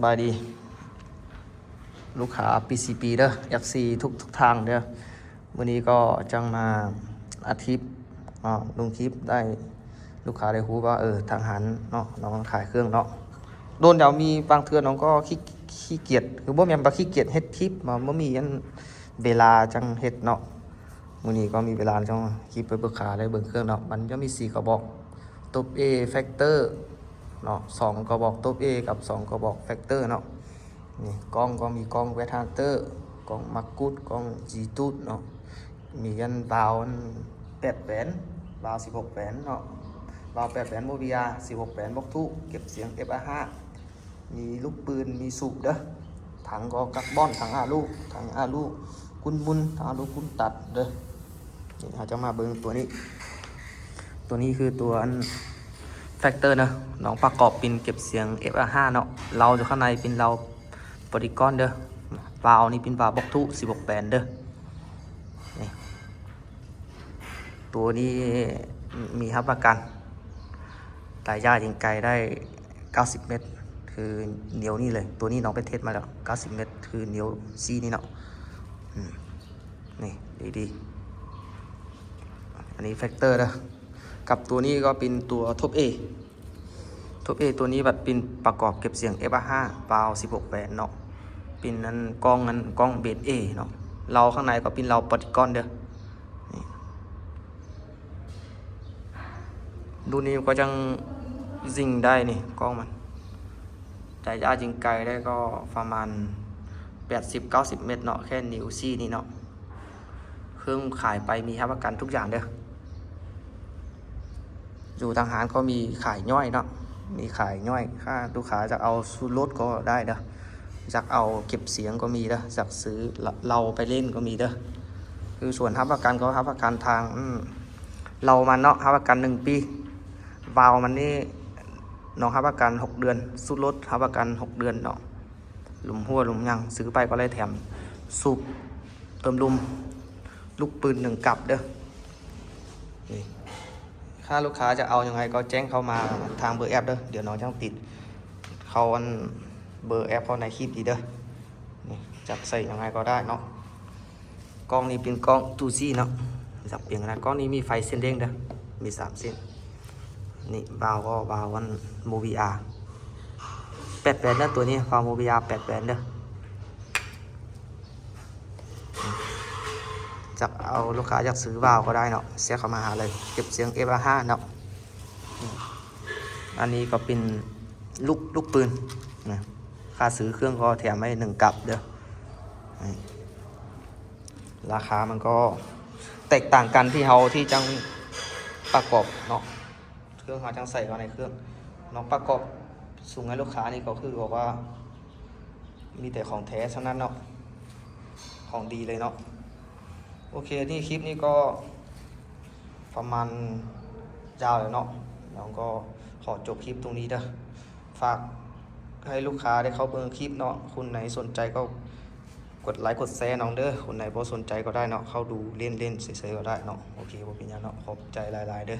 ສະບາຍດີລູກຄ້າ PCP ເດີ FC ທຸກໆທ່ານເດີ. ມື້ນີ້ກໍຈັ່ງມາອັດຄລິບເນາະ ລົງຄລິບໄດ້ ລູກຄ້າໄດ້ຮູ້ວ່າ ເອີ ທາງຮ້ານເນາະ ນ້ອງຂາຍເຄື່ອງເນາະ. ໂດນແລ້ວ ມີບາງເທື່ອນ້ອງກໍຂີ້ ຂີ້ກຽດ ຄືບໍ່ແມ່ນວ່າຂີ້ກຽດເຮັດຄລິບ ບໍ່ມີອັນເວລາຈັ່ງເຮັດເນາະ. ມື້ນີ້ກໍມີເວລາ ຈັ່ງຄລິບໄປເບິ່ງຂາ ໄດ້ເບິ່ງເຄື່ອງເນາະ. ມັນຈະມີສີ່ກະບອກ ຕົບ A Factor ເນາະ ສອງກະບອກຕົບ A ກັບສອງກະບອກ Factor ເນາະ. ນີ້ກ້ອງກໍມີກ້ອງ Wet Hunter ກ້ອງ Magut ກ້ອງ G-Tooth ເນາະ. ມີອັນວາວອັນແປດແຫວນ ວາວສິບຫົກແຫວນເນາະ ວາວແປດແຫວນ Movia ສິບຫົກແຫວນ ບອກທຸ ເກັບສຽງ ເອັຟອາຫ້າ ມີລູກປືນ ມີສູບເດີ. ຖັງກໍກາບອນ ຖັງອາລູ ຖັງອາລູກຸນມຸນ ຖັງອາລູກຸນຕັດເດີ. ນີ້ເຮົາຈະມາເບິ່ງຕົວນີ້ ຕົວນີ້ຄືຕົວອັນ Factor ເນາະ ນ້ອງປະກອບເປັນເກັບສຽງ ເອັຟອາຫ້າ ເນາະ. ເລົາຢູ່ຂ້າງໃນເປັນເລົາ Polygon ເດີ. ວາວນີ້ເປັນວາວບອກທຸ ສິບຫົກແຫວນເດີ. ນີ້ ຕົວນີ້ມີຮັບປະກັນໄລຍະຍິງໄກໄດ້ເກົ້າສິບແມັດ ຄືແນວນີ້ເລີຍ. ຕົວນີ້ນ້ອງໄປເທສມາແລ້ວ ເກົ້າສິບແມັດ ຄືແນວຊີ້ນີ້ເນາະ. ອືມ ນີ້ ດີໆ. ອັນນີ້ Factor ເດີ. ກັບຕົວນີ້ກໍເປັນຕົວ Top A Top A ຕົວນີ້ບັດເປັນປະກອບເກັບສຽງ ເອັຟອາຫ້າ ວາວສິບຫົກແຫວນເນາະ. ເປັນອັນກ້ອງ ອັນກ້ອງເບສ A ເນາະ. ເລົາຂ້າງໃນກໍເປັນເລົາ Polygon ເດີ. ນີ້ ລຸ້ນນີ້ກໍຍັງຍິງໄດ້ນີ້ ກ້ອງມັນ ໄລຍະຍິງໄກໄດ້ກໍປະມານແປດສິບ ເກົ້າສິບແມັດເນາະ ແຄ່ແນວຊີ້ນີ້ເນາະ. ເຄື່ອງຂາຍໄປມີຮັບປະກັນທຸກຢ່າງເດີ. ຢູ່ທາງຮ້ານກໍມີຂາຍຍ່ອຍເນາະ ມີຂາຍຍ່ອຍ. ຖ້າລູກຄ້າຢາກເອົາຊູດລົດກໍໄດ້ເດີ ຢາກເອົາເກັບສຽງກໍມີເດີ ຢາກຊື້ເລົາໄປຫຼິ້ນກໍມີເດີ. ຄືສ່ວນຮັບປະກັນກໍຮັບປະກັນທາງ ອືມ ເລົາມັນເນາະ ຮັບປະກັນໜຶ່ງປີ. ວາວມັນນີ້ນ້ອງຮັບປະກັນຫົກເດືອນ ສູດລົດຮັບປະກັນຫົກເດືອນເນາະ. ຫຼຸມຮົ່ວຫຼຸມຫຍັງ ຊື້ໄປກໍໄດ້ແຖມສູບເຕີມລົມ ລູກປືນໜຶ່ງກັບເດີ. ນີ້ ຖ້າລູກຄ້າຈະເອົາຫຍັງໃດກໍແຈ້ງເຂົ້າມາທາງເບີແອັບເດີ. ດຽວນ້ອງຈັ່ງຕິດເຂົ້າອັນເບີແອັບເຂົ້າໃນຄລິບອີກເດີ. ນີ້ ຈັກໃສ່ຫຍັງໃດກໍໄດ້ເນາະ. ກ້ອງນີ້ເປັນກ້ອງ two G ເນາະ ຈັບປຽງນະ. ກ້ອງນີ້ມີໄຟເສັ້ນເດ້ງເດີ ມີສາມເສັ້ນ. ນີ້ ວາວກໍວາວອັນ Movia ແປດແຫວນເດີ ຕົວນີ້ ວາວ Movia ແປດແຫວນເດີ. ຈັກເອົາ ລູກຄ້າຢາກຊື້ວາວກໍໄດ້ເນາະ ແຊດເຂົ້າມາຫາເລີຍ ເກັບສຽງ ເອັຟອາຫ້າ ເນາະ. ອັນນີ້ກໍເປັນລູກ ລູກປືນນະ ຄ່າຊື້ເຄື່ອງກໍແຖມໃຫ້ໜຶ່ງກັບເດີ. ນີ້ ລາຄາມັນກໍແຕກຕ່າງກັນທີ່ເຮົາທີ່ຈັ່ງປະກອບເນາະ ເຄື່ອງເຮົາຈັ່ງໃສ່ເຂົ້າໃນເຄື່ອງເນາະ. ປະກອບສົ່ງໃຫ້ລູກຄ້ານີ້ກໍຄືບອກວ່າມີແຕ່ຂອງແທ້ເທົ່ານັ້ນເນາະ ຂອງດີເລີຍເນາະ. ໂອເຄ ນີ້ຄລິບນີ້ກໍປະມານຍາວແລ້ວເນາະ ນ້ອງກໍຂໍຈົບຄລິບຕົງນີ້ເດີ. ຝາກໃຫ້ລູກຄ້າໄດ້ເຂົ້າເບິ່ງຄລິບເນາະ. ຄົນໃດສົນໃຈກໍກົດໄລກົດແຊນ້ອງເດີ ຄົນໃດບໍ່ສົນໃຈກໍໄດ້ເນາະ ເຂົ້າດູເລ່ນໆເສີຍໆກໍໄດ້ເນາະ. ໂອເຄ ບໍ່ເປັນຫຍັງເນາະ ຂອບໃຈຫຼາຍໆເດີ.